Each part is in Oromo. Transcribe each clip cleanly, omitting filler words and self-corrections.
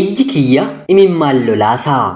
Ijji kiyya imimmaan lolaasaa.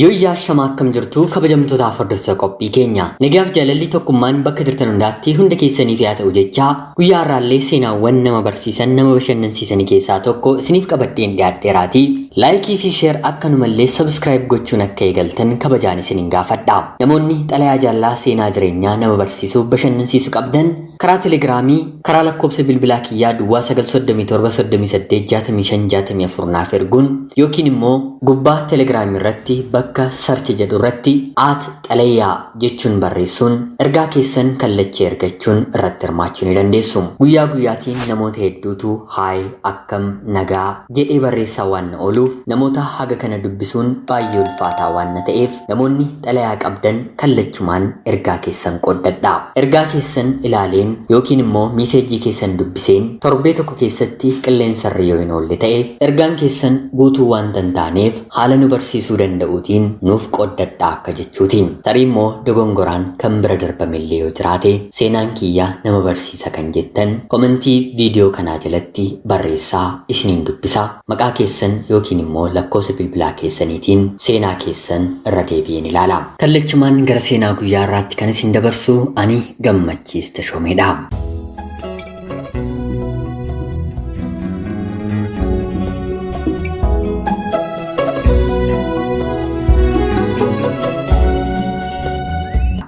Yooyyaa shamaa akkam jirtu kabajamtootaaf hordoftoota qophii keenya. Nagaaf jaalalli tokkummaan bakka jirtan hundaatti hunda keessaniif yaa ta'u jechaa guyyaa har'aallee seenaawwan nama barsiisan nama bashannansiisanii keessaa tokko isiniif qabadheen dhiyaadheeraatii. Laayikii fi sheer akkanumallee sabskiraayib gochuun akka eegaltan kabajaan isiniin gaafadha. Namoonni xalayaa jaallaa seenaa jireenyaa nama barsiisuuf bashannansiisu qabdan karaa telegiraamii karaa lakkoofsa bilbilaa kiyyaa duwwaa 937 38 65 64 naaf erguun yookiin immoo gubbaa telegiraamii irratti bakka search jedhu irratti @xalayaa jechuun barreessuun ergaa keessan kallachee ergachuun irratti hirmaachuu ni dandeessu. Guyyaa guyyaatiin namoota hedduutu "Hi, akkam, nagaa" jedhee barreessaa waan na ooluuf namoota haga kana dubbisuun baay'ee ulfaataa waan na ta'eef namoonni xalayaa qabdan kallachumaan ergaa keessan qooddadha. Ergaa keessan ilaaleen yookiin immoo miiseejii keessan dubbiseen torbee tokko keessatti qilleensarra yoo hin oolle ta'e ergaan keessan guutuu waan hin taaneef haala nu barsiisuu danda'uutiin nuuf qooddadha akka jechuutiin. Tarii immoo dogongoraan kan bira darbamellee yoo jiraate seenaan kiyya nama barsiisa kan jettan komentii viidiyoo kanaa jalatti barreessaa isiniin dubbisa. Maqaa keessan yookiin immoo lakkoofsa bilbilaa keessaniitiin seenaa keessan irra deebi'een ilaala. Kallachumaan gara seenaa guyyaa irraatti kan isin dabarsu ani Gammachiis Tashoomeedha.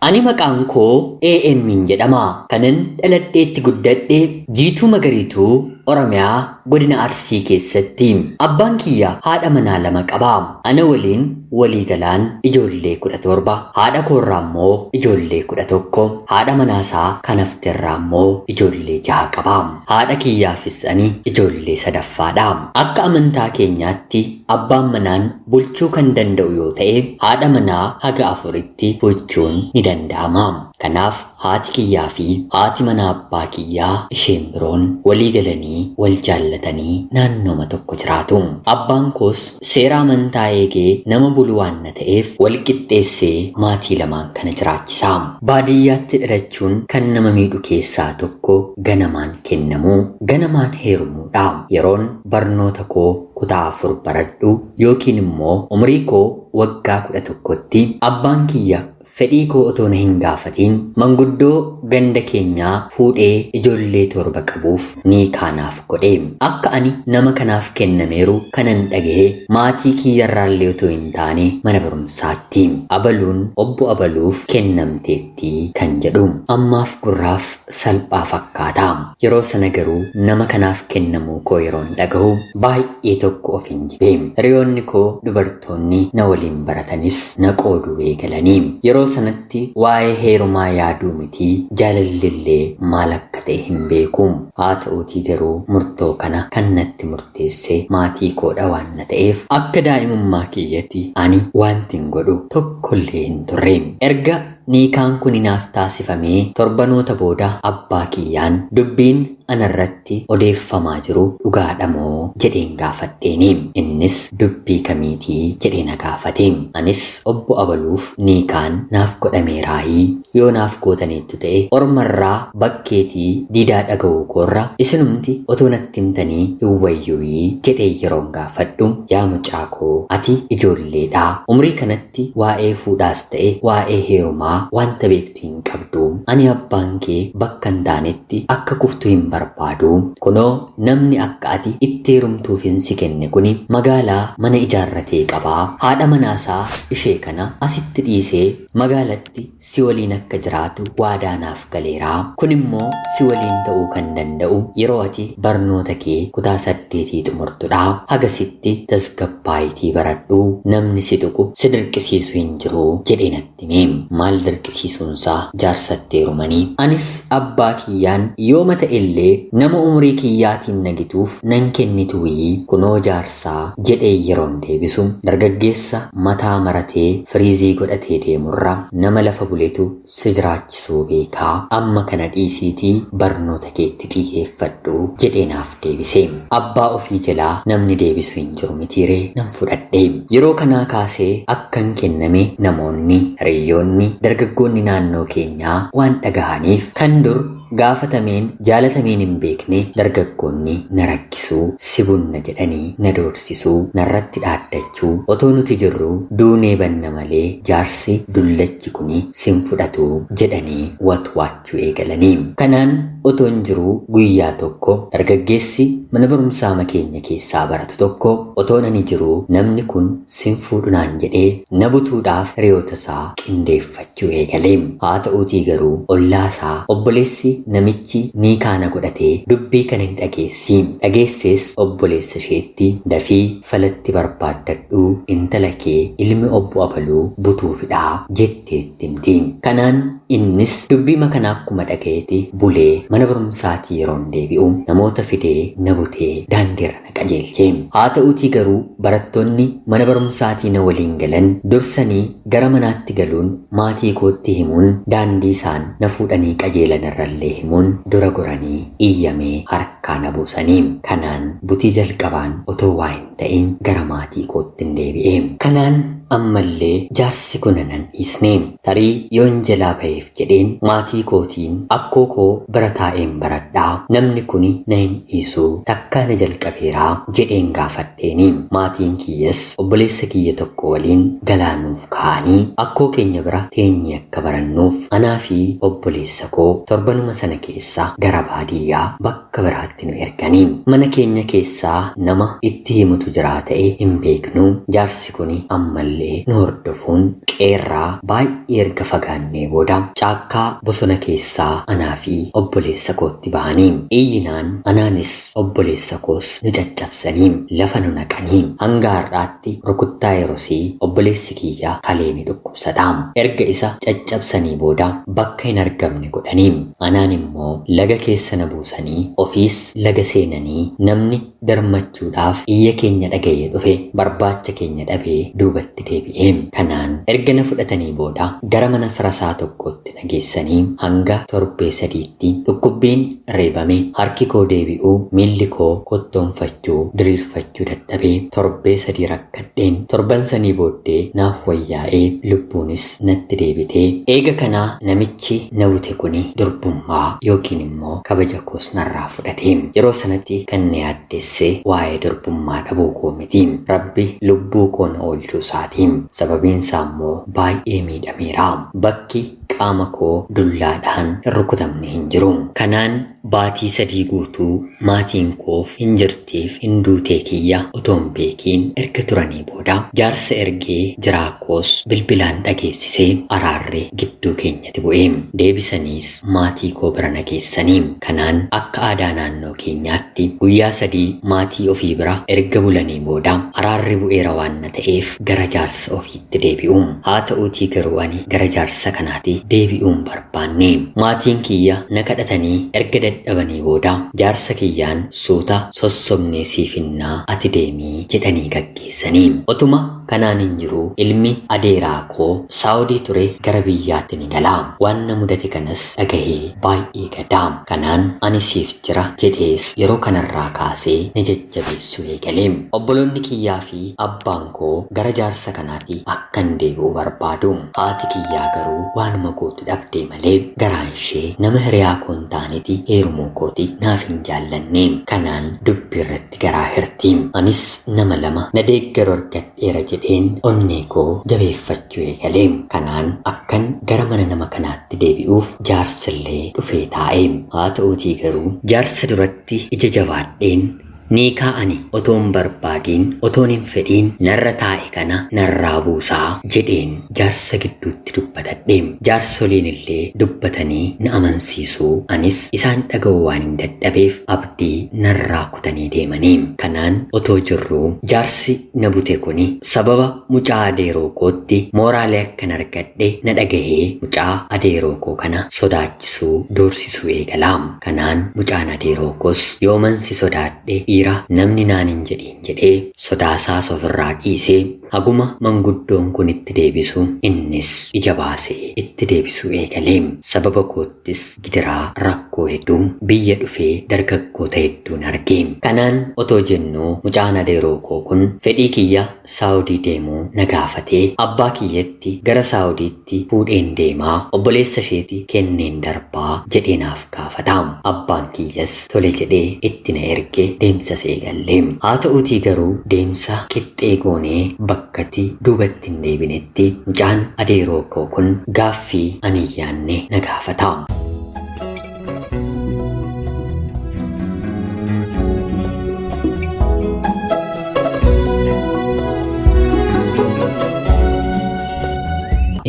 Ani maqaan koo AM'n jedhama. Kanan dhaladheetti guddadhe Jiituu Magariituu Oromiyaa godina Arsii keessatti. Abbaan kiyya haadha manaa lama qaba. Ana waliin walii galaan ijoollee 17, haadha koorraa immoo ijoollee 11, haadha manaasaa kan hafterraa immoo ijoollee jaha qaba. Haadha kiyyaafis ani ijoollee sadaffaadha. Akka amantaa keenyaatti abbaan manaan bulchuu kan danda'u yoo ta'e haadha manaa haga afuritti bulchuun ni danda'ama. Kanaaf haati kiyyaa fi haati mana abbaa kiyyaa isheen biroon walii galanii wal jaallatanii naannooma tokko jiraatu. Abbaan koos seera amantaa eegee nama bulu waan na ta'eef wal qixxeessee maatii lamaan kana jiraachisa. Baadiyyaatti dhalachuun kan nama miidhu keessaa tokko ganamaan kennamuu, ganamaan heerumuudha. Yeroon barnoota koo kutaa 4 baradhu yookiin immoo umurii koo waggaa 11tti abbaan kiyya fedhii koo otoo na hin gaafatiin manguddoo ganda keenyaa fuudhee ijoollee torba qabuuf ni kaanaaf godhe. Akka ani nama kanaaf kennameeru kanan dhagahe maatii kiyyarraallee otoo hin taane mana barumsaatti. Abaluun obbo Abaluuf kennamteetti kan jedhu ammaaf gurraaf salphaa fakkaata. Yeroo sana garuu nama kanaaf kennamuu koo yeroon dhagahu baay'ee tokko of hin jibe. Hiriyoonni koo dubartoonni na waliin baratanis na qooduu eegalanii. Yeroo sanatti waa'ee heerumaa yaaduu miti jaalallillee maal akka ta'e hin beeku. Haa ta'uutii garuu murtoo kana kan natti murteesse maatii koodha waan na ta'eef akka daa'imummaa kiyyatti ani wanti hin godhu tokkollee hin turre. Erga niikaan kun naaf taasifamee torbanoota booda abbaa kiyyaan dubbiin anarratti odeeffamaa jiru dhugaadha moo jedheen gaafadheeni. Innis dubbii kamiitii jedhee na gaafate. Anis obbo Abaluuf niikaan naaf godhameeraayii yoo naaf gootaniittu ta'e ormarraa bakkeetii diidaa dhaga'uu koorra isinumti otoo natti himtanii hin wayyuuyii jedhee yeroon gaafadhu, yaa mucaa koo, ati ijoolleedha, umrii kanatti waa'ee fuudhaas ta'e waa'ee heerumaa wanta beektu hin qabdu. Ani abbaan kee bakka hin taanetti akka kuftu hin barbaadu. Kunoo namni akka ati itti heerumtuufin si kenne kuni magaalaa mana ijaarratee qabaa. Haadha manaasaa ishee kana asitti dhiisee magaalatti si waliin akka jiraatu waadaa naaf galeeraa. Kun immoo si waliin ta'uu kan danda'u yeroo ati barnoota kee kutaa 8 xumurtudha. Hagasitti tasgabbaayitii baradhu, namni si tuqu si dirqisiisu hin jiru jedhee natti hime. Maal dirqisiisuunsaa jaarsatti heerumanii. Anis abbaa kiyyaan yooma ta'ellee nama umurii kiyyaatiin nagituuf nan kennitu wiyii kunoo jaarsaa jedhee yeroon deebisu, dargaggeessa mataa maratee firiizii godhatee deemurra nama lafa buletu si jiraachisuu beekaa, amma kana dhiisiitii barnoota keetti xiyyeeffadhu jedhee naaf deebise. Abbaa ofii jalaa namni deebisu hin jiru mitiiree, nan fudhadhe. Yeroo kanaa kaasee akkan kenname namoonni, hiriyoonni, dargaggoonni naannoo keenyaa waan dhagahaniif kan dur gaafatameen jaalatameen hin beekne dargaggoonni na rakkisuu, si bunna jedhanii na doorsisuu, narratti dhaaddachuu, otoo nuti jirru duunee banna malee jaarsi dullachi kuni sin fudhatu jedhanii watwaachuu eegalanii. Kanaan otoon jiruu guyyaa tokko dargaggeessi mana barumsaa keenya keessaa baratu tokko otoon ani jiruu namni kun sin fuudhu naan jedhee na butuudhaaf hiriyoota isaa qindeeffachuu eegale. Haa ta'uutii garuu ollaa isaa obboleessi namichi ni kaana godhatee dubbii kan hin dhageessi. Dhageessees obboleessa isheetti dafii falatti barbaaddadhu, intala kee ilmi obbo Abaluu butuufidha jetteetti himti. Kanaan innis dubbii kana akkuma dhagayeeti bulee mana barumsaatii yeroon deebi'u namoota fidee na butee daandiirra na qajeelche. Haa ta'uutii garuu barattoonni mana barumsaatii na waliin galan dursanii gara manaatti galuun maatii kootti himuun daandii isaan na fuudhanii qajeelan irrallee himuun dura goranii iyyamee harkaa na buusanii. Kanaan butii jalqabaan otoo waa hin ta'in gara maatii kootti hin deebi'e. Kanaan ammallee jaarsi kun nan dhiisne. Tarii yoon jalaa ba'eef jedheen maatii kootiin akkoo koo bira taa'een baradhaa, namni kuni na hin dhiisu, takkaa na jalqabeeraa jedheen gaafadheeni. Maatiin kiyyas obboleessa kiyya tokko waliin galaanuuf ka'anii akkoo keenya bira teenyee akka barannuuf anaa fi obboleessa koo torbanuma sana keessa gara baadiyyaa bakka biraatti nu erganii. Mana keenya keessaa nama itti himutu jiraa ta'e hin beeknu, jaarsi kuni ammallee nu hordofuun qeerraa baay'ee erga fagaannee booda caakkaa bosona keessaa anaa fi obboleessa kootti bahanii iyyinaan anaanis obboleessa koos nu caccabsanii lafa nu naqanii. Hanga har'aatti rukuttaa yerosii obboleessi kiyya kalee ni dhukkubsata. Erga isa caccabsanii booda bakka hin argamne godhanii anaan immoo laga keessa na buusanii ofiis laga seenanii namni darmachuudhaaf iyya keenya dhaga'ee dhufe barbaacha keenya dhabee duubatti deebi'e. Kanaan erga na fudhatanii booda gara mana firasaa tokkotti na geessanii hanga torbee 3tti dhukkubbiin reebame, harki koo deebi'uu, miilli koo kottoonfachuu, diriirfachuu dadhabee torbee 3 rakkadheen. Torban sanii booddee naaf wayyaa'ee lubbuunis natti deebitee. Eega kanaa namichi na bute kuni durbummaa yookiin immoo kabaja koos narraa fudhate. Yeroo sanatti kan na yaaddesse waa'ee durbummaa dhabuu koo miti. Rabbi lubbuu koo na oolchuu isaati. Sababiin isaa immoo baay'ee miidhameera. Bakki qaama koo dullaadhaan hin rukutamne hin jiru. Kanaan baatii 3 guutuu maatiin koof hin jirtiif hin duutee kiyya otoo hin beekiin erga turanii booda jaarsa ergee jiraa koos bilbilaan dhageessisee araarri gidduu keenyatti bu'e. Deebisaniis maatii koo bira na geessanii. Kanaan akka aadaa naannoo keenyaatti guyyaa 3 maatii ofii bira erga bulanii booda araarri bu'eera waan na ta'eef gara jaarsa ofiitti deebi'u. Haa ta'uutii garuu ani gara jaarsa kanaatti deebi'uun barbaanne. Maatiin kiyya na kadhatanii erga dadhabanii booda jaarsa kiyyaan suuta sossobnee siifinnaa ati deemii jedhanii gaggeessanii. Otuma kanaan hin jiru ilmi adeeraa koo Saawudii ture gara biyyaatti ni gala. Waan na mudate kanas dhagahee baay'ee gaddaa. Kanaan ani siif jira jedhees yeroo kanarraa kaasee na jajjabeessuu eegale. Obboloonni kiyyaa fi abbaan koo gara jaarsa kanaatti akkan deebi'u barbaadu. Haati kiyyaa garuu waanuma gootu dhabdee malee garaan ishee nama hiriyaa koo hin taanetti heerumuu kooti naaf hin jaallanne. Kanaan dubbii irratti garaa hirti. Anis nama lama na deeggaru argadheera jedheen onnee koo jabeeffachuu eegale. Kanaan akkan gara mana nama kanaatti deebi'uuf jaarsillee dhufee taa'e. Haa ta'uutii garuu jaarsa duratti ija jabaadheen Niikaa ani otoon barbaadiin otoon hin fedhiin narra taa'e kana narraa buusaa jedheen jaarsa gidduutti dubbatadhe. Jaarsoliin illee dubbatanii na amansiisuu anis isaan dhaga'uu waan hin dadhabeef abdii narraa kutanii deemanii. Kanaan otoo jirruu jaarsi na bute kuni sababa mucaa adeeroo kootti mooraalee akkan argadhe na dhagahee mucaa adeeroo koo kana sodaachisuu doorsisuu eegala. Kanaan mucaan adeeroo koos yooman si sodaadhe dhiira namni naan hin jedhiin jedhee sodaasaas ofirraa dhiisee haguma manguddoon kun itti deebisu innis ija baasee itti deebisuu eegale. Sababa koottis gidiraa rakkoo hedduu biyya dhufee dargaggoota hedduun arge. Kanaan otoo jennuu mucaan adeeroo koo kun fedhii kiyya Saawudii deemuu na gaafatee abbaa kiyyatti gara Saawudiitti fuudheen deemaa obboleessa isheeti kenneen darbaa jedhee naaf gaafata. Abbaan kiyyas tole jedhee itti na erge deemsa eegalle. Haa ta'uutii garuu deemsa qixxee goonee bakkatti duubatti hin deebinetti mucaan adeeroo koo kun gaaffii ani hin yaadne na gaafata.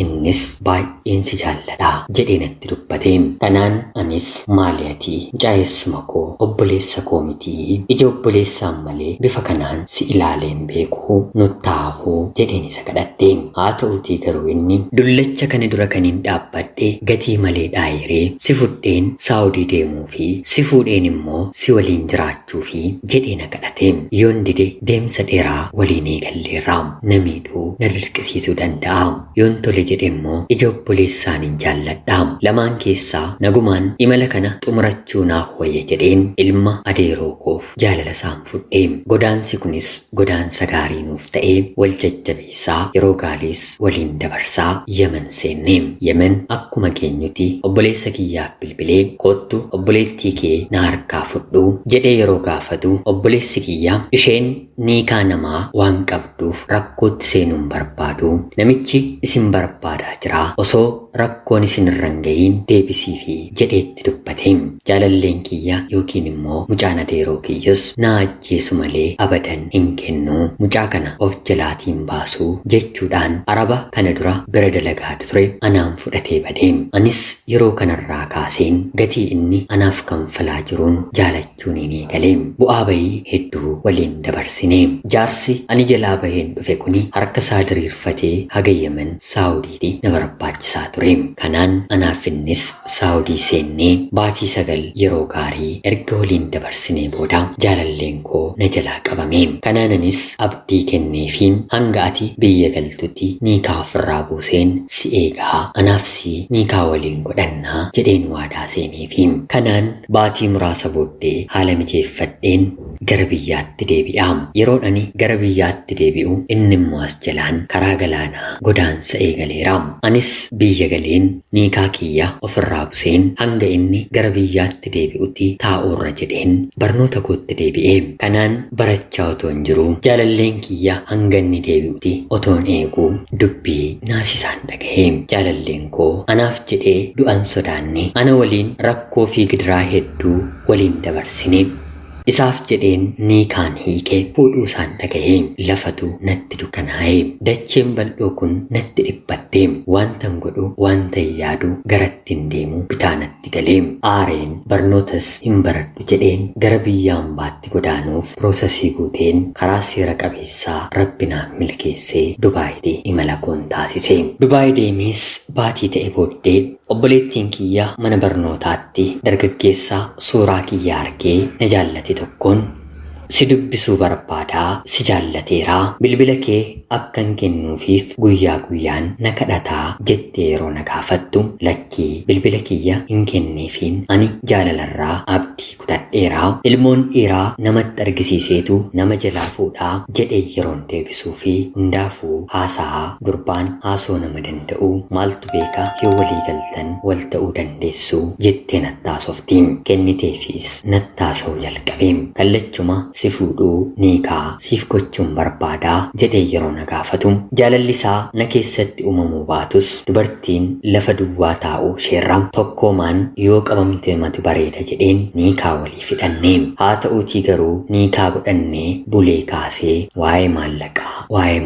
Innis baay'een si jaalladha jedhee natti dubbate. Kanaan anis maali ati mucaa eessuma koo obboleessa koo mitii ija obboleessaan malee bifa kanaan si ilaalee hin beeku nuttaafuu jedheen isa kadhadhe. Haa ta'uutii garuu inni dullacha kana dura kan hin dhaabbadhe gatii malee dhaayiree si fudheen Saawudii deemuu fi si fuudheen immoo si waliin jiraachuu fi jedhee na kadhate. Yoon dide deemsa dheeraa waliin eegalleerra na miidhuu na dirqisiisuu danda'a. Yoon tole jedhe immoo ija obboleessaan hin jaalladha. Lamaan keessaa nagumaan imala kana xumurachuu naaf wayya jedheen ilma adeeroo koof jaalala isaan fudhe. Godaansi kunis godaansa gaarii nuuf ta'ee wal jajjabeessaa yeroo gaariis waliin dabarsaa Yemen seenne. Yemen akkuma keenyuti obboleessa kiyyaaf bilbilee koottu obboleettii kee na harkaa fudhu jedhee yeroo gaafatu obboleessi kiyya isheen niikaa namaa waan qabduuf rakkootti seenuun barbaadu. Namichi isin barbaadaa jira osoo rakkoon isin irra hin gahiin deebisiifi jedheetti dubbate. Jaalalleen kiyya yookiin immoo mucaan adeeroo kiyyas na ajjeesu malee abadan hin kennu mucaa kana of jalaatiin baasuu jechuudhaan araba kana dura bira dalagaa ture anaan fudhatee bade. Anis yeroo kanarraa kaaseen gatii inni anaaf kanfalaa jiruun jaalachuun hin eegale. Bu'aa bayii hedduu waliin dabarsine. Jaarsi ani jalaa baheen dhufe kuni harka isaa diriirfatee haga Yemen Saawudiitti na barbaachisaa ture. Kanaan anaaf innis Saawudii seennee baatii 9 yeroo gaarii erga waliin dabarsinee booda jaalalleen koo na jalaa qabame. Kanaan anis abdii kenneefiin hanga ati biyya galtutti niikaa ofirraa buuseen si eegaa anaaf si niikaa waliin godhannaa jedheen waadaa seeneefi. Kanaan baatii muraasa booddee haala mijeeffadheen gara biyyaatti deebi'a. Yeroon ani gara biyyaatti deebi'u inni immoo as jalaan karaa galaanaa godaansa eegaleera. Anis biyya galeen niikaa kiyya ofirraa buseen hanga inni gara biyyaatti deebi'utti taa'uurra jedheen barnoota kootti deebi'e. Kanaan barachaa otoon jiruu jaalalleen kiyya hanga inni deebi'utti otoon eeguu dubbii naasisaan dhagahe. Jaalalleen koo anaaf jedhee du'an sodaanne ana waliin rakkoo fi gidiraa hedduu waliin dabarsine. Isaaf jedheen niikaan hiike fuudhuu isaan dhagahe. Lafatu natti dukkanaa'e. Dacheen bal'oo kun natti dhiphatte. Wantan godhu wanta hin yaadu garatti hin deemu bitaa natti galee. Aareen barnootas hin baradhu jedheen gara biyya hambaatti godaanuuf piroosesii guuteen karaa seera qabeessaa rabbi naaf milkeessee Dubaayitti imala koon taasise. Dubaay deemees baatii ta'e booddee obboleettiin kiyya mana barnootaatti dargaggeessaa suuraa kiyya argee na jaallate tokkoon si dubbisuu barbaadaa si jaallateeraa bilbila kee akkan kennuufiif guyyaa guyyaan na kadhataa jettee yeroo na gaafattu lakkii bilbila kiyya hin kenneefiin ani jaalalarraa abdii kutadheeraa ilmoon dhiiraa namatti argisiiseetu nama jalaa fuudhaa jedhee yeroon deebisuu fi hundaafuu haasaa gurbaan haasoo nama danda'u maaltu beeka yoo walii galtan wal ta'uu dandeessu jettee nattaasofti. Kenniteefis nattaasa'uu jalqabe. Kallachuma si fuudhuu niikaa siif gochuun barbaadaa jedhee yeroo na gaafatu jaalalli isaa na keessatti uumamuu baatus dubartiin lafa duwwaa taa'uu isheerra tokkoomaan yoo qabamte matu bareeda jedheen niikaa walii fidhanne. Haa ta'uutii garuu niikaa godhannee bulee kaasee waa'ee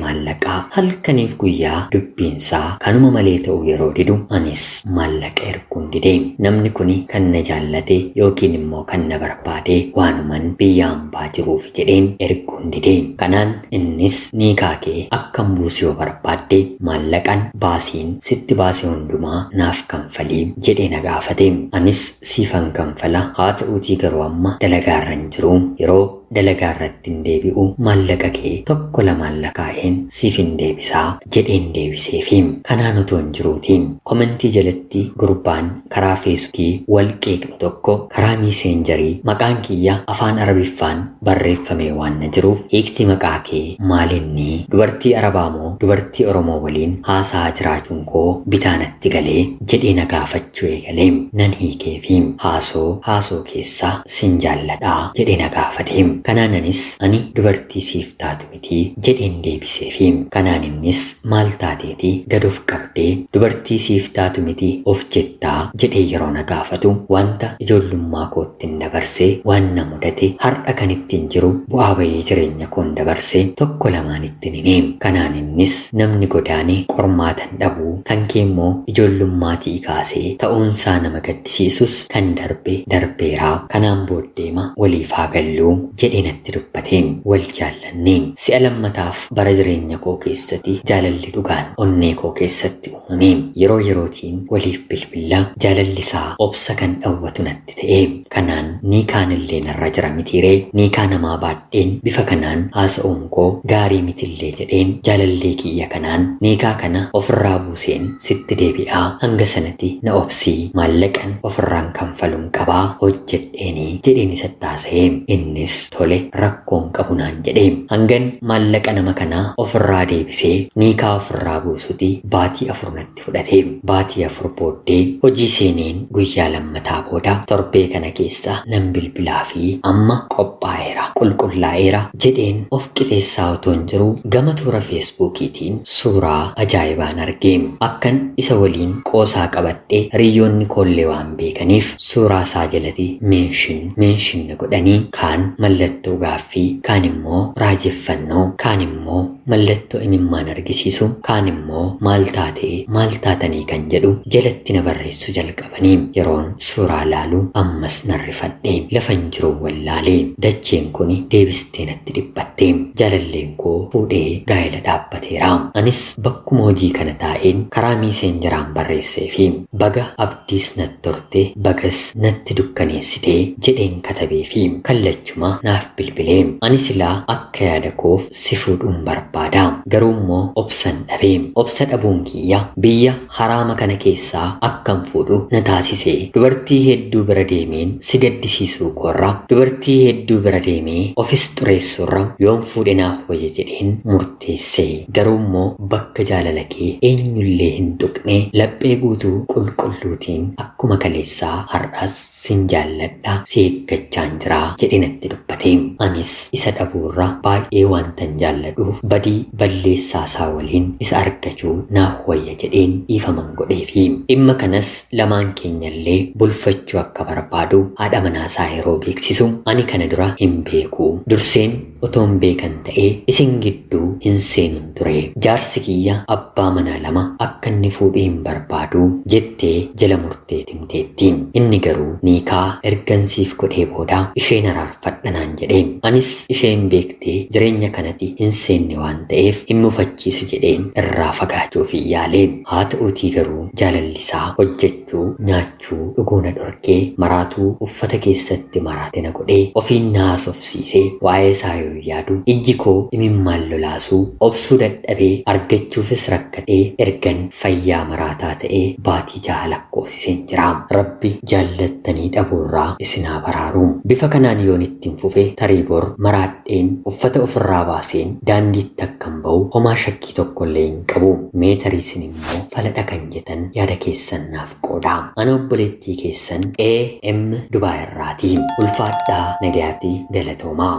maallaqaa halkaniif guyyaa dubbiinsaa kanuma malee ta'uu yeroo didu anis maallaqa erguun dide. Namni kuni kan na jaallate yookiin immoo kan na barbaade waanuman biyya hambaa jiruuf jedheen erguun dide. Kanaan innis niikaa kee akkam buusii yoo barbaadde maallaqan baasiin sitti baase hundumaa naaf kanfalii jedhee na gaafate. Anis siifan kanfala, haa ta'uutii garuu amma dalagaarra hin jiru, yeroo dalagaa irratti hin deebi'u maallaqa kee tokko lamaan lakkaa'een siif hin deebisaa jedheen deebiseefi. Kanaan otoo hin jiruuti komentii jalatti gurbaan karaa feesbuukii wal qeeqnu tokko karaa miiseenjarii maqaan kiyya afaan arabiffaan barreeffamee waan na jiruuf hiikti maqaa kee maalinni dubartii arabaa moo dubartii oromoo waliin haasaa jiraachuun koo bitaa natti galee jedhee na gaafachuu eegalee nan hiikeefi haasoo keessaa sin jaalladhaa jedhee na gaafate. Kanaan anis ani dubartii siif taatu miti jedheen deebiseefi. Kanaan innis maal taateeti gad of qabdee dubartii siif taatu miti of jettaa jedhee yeroo na gaafatu wanta ijoollummaa koottiin dabarsee waan na mudate har'a kan ittiin jiru bu'aa bahii jireenya koon dabarsee tokko lamaan ittiin hime. Kanaan innis namni godaane qormaatan dhabuu kan kee immoo ijoollummaatii kaasee ta'uunsaa nama gaddisiisus kan darbe darbeeraa kanaan booddeema waliif haa galluu jedhee natti dubbate. Wal jaallanne. Si'a lammataaf bara jireenya koo keessatti jaalalli dhugaan onnee koo keessatti uumame. Yeroo yerootiin waliif bilbilla jaalalli isaa obsa kan dhawwatu natti ta'e. Kanaan niikaan illee narra jira mitiiree niikaa namaa baadheen bifa kanaan haasa'uun koo gaarii mitillee jedheen jaalallee kiyya kanaan niikaa kana ofirraa buuseen sitti deebi'aa hanga sanatti na obsii maallaqan ofirraan kanfaluun qabaa hojjedheenii jedheen isatti haasa'e. Innis tole rakkoon qabu naan jedhe. Hangan maallaqa nama kanaa ofirraa deebisee niikaa ofirraa buusuti baatii 4 natti fudhate. Baatii 4 booddee hojii seeneen guyyaa lammataa booda torbee kana keessa nan bilbilaa fi amma qophaa'eera qulqullaa'eera jedheen of qixeessaa otoo hin jiru gama toora feesbuukiitiin suuraa ajaa'ibaan arge. Akkan isa waliin qoosaa qabadhe hiriyoonni koollee waan beekaniif suuraa isaa jalatti meenshin na godhanii kaan mallattoo gaaffii, kaan immoo raajeffannoo, kaan immoo mallattoo imimmaan argisiisu, kaan immoo maal taatee maal taatanii kan jedhu jalatti na barreessu jalqabanii. Yeroon suuraa laalu ammas nan rifadhe. Lafa hin jiru wallaalee dacheen kun deebistee natti dhiphatte. Jaalalleen koo fuudhee gaa'ela dhaabbateera. Anis bakkuma hojii kana taa'een karaa miiseenjaraan barreessee fi baga abdiis natti torte bagas natti dukkaneessite jedheen katabee fi kallachuma naaf bilbilee. Ani silaa akka yaada koof si fuudhuun barbaada. Garuu immoo obsan dhabee. Obsa dhabuun kiyya biyya haraama kana keessaa akkan fuudhu na taasise. Dubartii hedduu bira deemeen si gaddisiisuu koorra dubartii hedduu bira deemee ofis xureessuurra yoon fuudhe naaf wayya jedheen murteesse. Garuu immoo bakka jaalala kee eenyullee hin tuqne laphee guutuu qulqulluutiin akkuma kaleessaa har'as sin jaalladha si eeggachaan jira jedhee natti dubbate. Anis isa dhabuurra baay'ee waantan jaalladhuuf badii balleessaa isaa waliin isa argachuu naaf wayya jedheen dhiifaman godheefi. Dhimma kanas lamaan keenyallee bulfachuu akka barbaadu haadha manaasaa yeroo beeksisu ani kana dura hin beeku. Durseen otoon beekan ta'ee isin gidduu hin seenun ture. Jaarsi kiyya abbaa manaa lama akka inni fuudhu hin barbaadu jettee jala murtee timteetti. Inni garuu niikaa ergansiif godhee booda isheen araarfadha naan jedhe. Anis isheen beektee jireenya kanatti hin seenne waan ta'eef hin mufachiisu jedheen irraa fagaachuuf yaale. Haa ta'uutii garuu jaalalli isaa hojjechuu, nyaachuu, dhuguu na dhorkee maraatuu uffata keessatti maraate na godhee ofiin na haasofsiisee waa'ee isaa yoo yaadu ijji koo imimmaan lolaasuu obsuu dadhabee argachuufis rakkadhee ergan fayyaa maraataa ta'ee baatii 6 lakkoofsiseen jira. Rabbi jaallattanii dhabuurraa isin haa baraaru. Bifa kanaan yoon ittiin fufe tarii bor maraadheen uffata ofirraa baaseen daandiitti akkan ba'u homaa shakkii tokkollee hin qabu. Mee tarii isin immoo faladha kan jettan yaada keessan naaf qooda. Ana obboleettii keessan AM Dubaay irraati. Ulfaadhaa nagayaatti galatoomaa.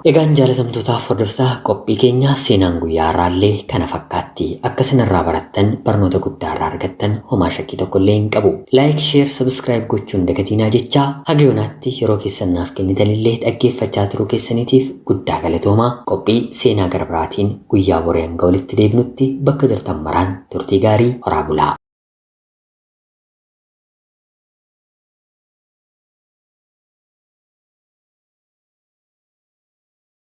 Egaan jaalatamtootaaf hordoftoota qophii keenya seenaan guyyaa har'aallee kana fakkaatti. Akka isinirraa barattan barnoota guddaa irraa argattan homaa shakkii tokkollee hin qabu. Like, share, subscribe gochuun dagatiinaa jechaa haga yoonaatti yeroo keessan naaf kennitanillee dhaggeeffachaa turuu keessaniitiif guddaa galatoomaa. Qophii seenaa gara biraatiin guyyaa boree hanga walitti deebinutti bakka jirtan maraan turtii gaarii horaa bulaa.